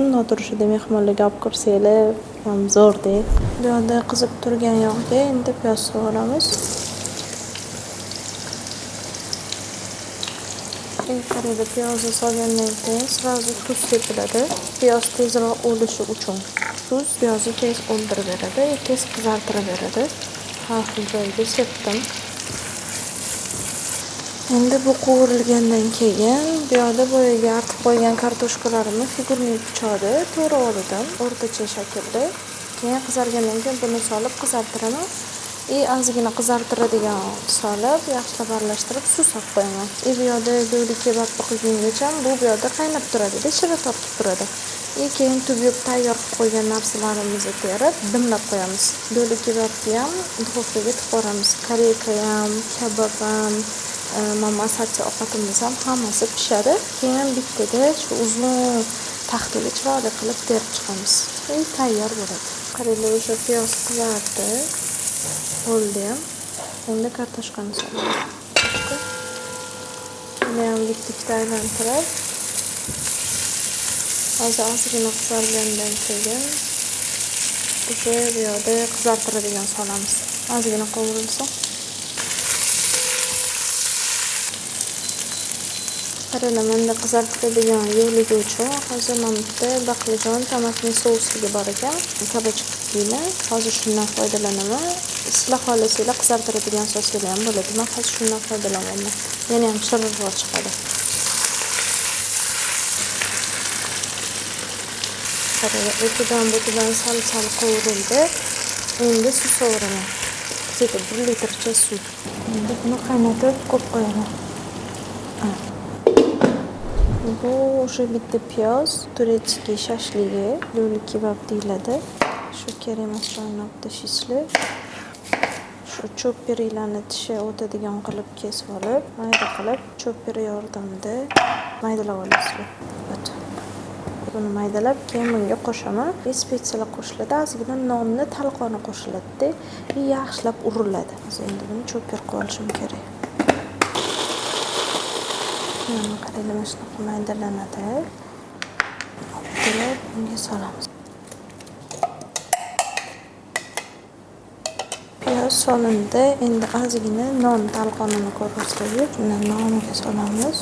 Shundoq turishida mehmonlarga olib kirsanglar ham zo'rda. Bu yoqda qizib turgan yog'ga endi piyoz sovuramiz. Qaranglar, piyozni solgandan keyin сразу tuz sepiladi. Piyoz tezroq o'lishi uchun. Tuz piyozni tez o'ldirib beradi, tez qizartirib beradi. Har xil joyga sepdim. Endi bu qovurilgandan keyin bu yoqda boyaga artib qo'ygan kartoshkalarimni figurniy pichoqda to'g'rab oldim, o'rtacha shaklda. Keyin qizargandan keyin buni solib qizartiraman. Ozgina qizartiradigan solib, yaxshilab aralashtirib suv solib qo'yaman. Bu yoqda lo'li kebabni qilgungacha bu yoqda qaynab turadi-da, shira tortib turadi. Keyin tugib tayyor qilib qo'ygan narsalarimizni terib, dimlab qo'yamiz. Lo'li kebabni ham duxovkaga tiqib yuboramiz. Koreyka ham, kebab ham, mamasatcha ovqatimiz ham hammasi pishadi. Keyin bittada shu uzun taxtaga chiroyli qilib terib chiqamiz. Tayyor bo'ladi. Qaranglar, o'sha piyoz qizardi. Bo'ldi ham. Endi kartoshkani solaman. Buni ham bitta-ikkita aylantirib, hozir ozgina qizargandan keyin o'sha bu yoqda qizartiradigan solamiz. Ozgina qovurilsa. Qaranglar, menda qizartiradigan yo'qligi uchun hozir mana bu yerda baqlajon tomatli sousligi bor ekan, kabachkini hozir shundan foydalanaman. Sizlar xohlasanglar qizartiradigan soslar ham bo'ladi. Men hozir shundan foydalanyapman. Yana ham shirinroq chiqadi. Qaranglar, o'tidan butidan sal-sal qovurildi. Endi suv sovuraman. Где-то 1 litrcha suv. Endi buni qaynatib qo'yib qo'yaman. Bu o'sha bitta piyoz, турецкий shashligi, lo'li kebab deyiladi. Shu kerak emas joyini olib tashlaysizlar. Shu cho'pperinglarni tishi o'tadigan qilib kesib olib, mayda qilib cho'pperi yordamida maydalab olasizlar. Buni maydalab, keyin bunga qo'shaman. Spetsiyalar qo'shiladi, ozgina nonni talqoni qo'shiladi-da, yaxshilab uriladi. Hozir endi buni cho'pper qilib olishim kerak. Mana qaranglar, mana shunaqa maydalanadi. Olib bunga solamiz. Piyoz solindi. Endi ozgina non talqonini ko'rasizlar. Shuni nonga solamiz.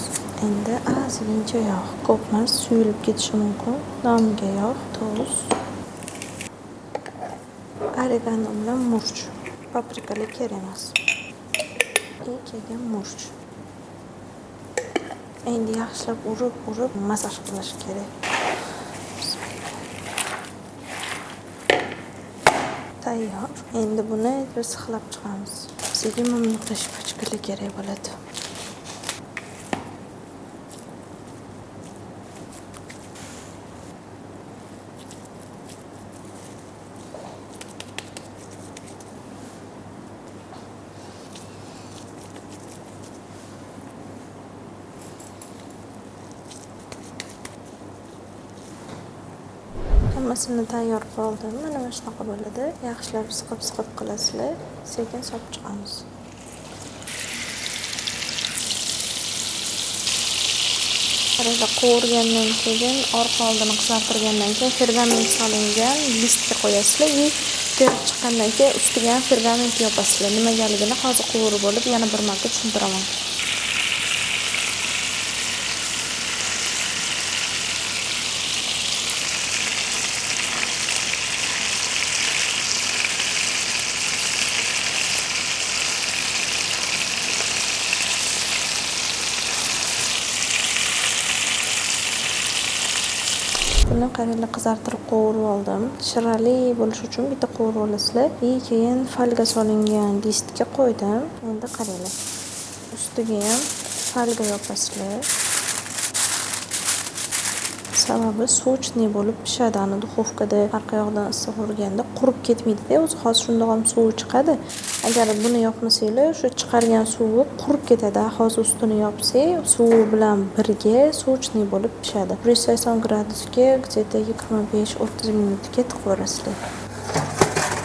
Endi ozgincha yog', ko'p emas, suyulib ketishi mumkin. Nonga yog', tuz, oregano bilan murch. Paprikalar kerak emas. Keyin murch. Endi yaxshilab urib-urib masaj qilish kerak. Tayyor. Endi buni sixlab chiqamiz. Bizga mana bunaqa shpachkalar kerak bo'ladi. Hammasini tayyor qildim. Mana shunaqa bo'ladi. Yaxshilab siqib-siqib qilasizlar. Sekin solib chiqamiz. Qaranglar, qovurgandan keyin, orqa oldini qizartirgandan keyin pergament solingan listga qo'yasizlar va terib chiqqandan keyin ustiga ham pergament yopasizlar. Nimagaligini hozir qovurib bo'lib yana bir marta tushuntiraman. Buni qaranglar, qizartirib qovurib oldim. Shirali bo'lishi uchun bitta qovurib olasizlar. Keyin folga solingan listga qo'ydim. Endi qaranglar, ustiga ham folga yopasizlar. Sababi sochniy bo'lib pishadi. Ani duxovkada arqa yoqdan issiq urganda qurib ketmaydi-da. O'zi hozir shundoq ham suvi chiqadi. Agar buni yopmasanglar, shu chiqargan suvi qurib ketadi. Hozir ustini yopsak, suvi bilan birga sochniy bo'lib pishadi. 180 gradusga где-то 25-30 minutga tiqib yuborasizlar.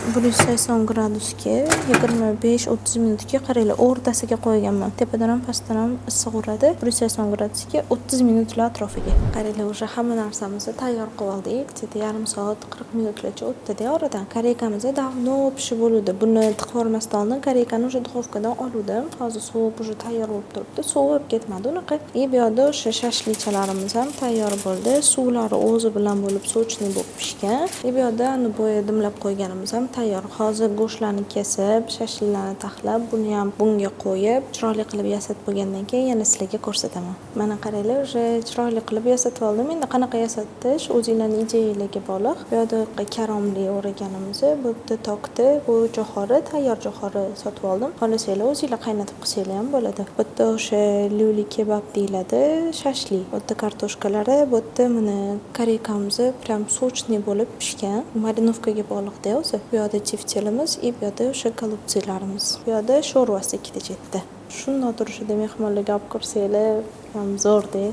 180 gradusga 25-30 minutga. Qaranglar, o'rtasiga qo'yganman. Tepadan ham, pastdan ham issiq uradi. 180 gradusga 30 minutlar atrofiga. Qaranglar, уже hamma narsamizni tayyor qilib oldik. Где-то yarim soat 40 minutlarcha o'tdi-da oradan. Корейка miz давно pishib bo'luvdi. Buni tiqib yubormasdan oldin корейка ni уже duxovkadan oluvdim. Hozir sovib, уже tayyor bo'lib turibdi. Sovib ketmadi unaqa. И bu yoqda o'sha shashlikchalarimiz ham tayyor bo'ldi. Suvlari o'zi bilan bo'lib, сочный bo'lib pishgan. И bu yoqda ani boya dimlab qo'yganimiz ham tayyor. Hozir go'shtlarni kesib, shashliklarni taxlab, buni ham bunga qo'yib, chiroyli qilib yasatib bo'lgandan keyin yana sizlarga ko'rsataman. Mana qaranglar, уже chiroyli qilib yasatib oldim. Endi qanaqa yasatish o'zinglarning ideyalarga bog'liq. Bu yoqda karomli o'raganimiz, bu yerda tokda bu jo'xori, tayyor jo'xori sotib oldim. Xohlasanglar, o'zinglar qaynatib qilsanglar ham bo'ladi. Bu yerda o'sha lyuli kebab deyiladi, shashlik. Bu yerda kartoshkalari, bu yerda mana корейка miz прям сочный bo'lib pishgan. Мариновка ga bog'liqda o'zi. Bu yoqda teftelimiz и bu yoqda o'sha голубцы larimiz. Bu yoqda sho'rvasi ikkita chetda. Shundoq turishida mehmonlarga olib ko'rsanglar, прям zo'rda.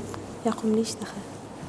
Yoqimli ishtaha.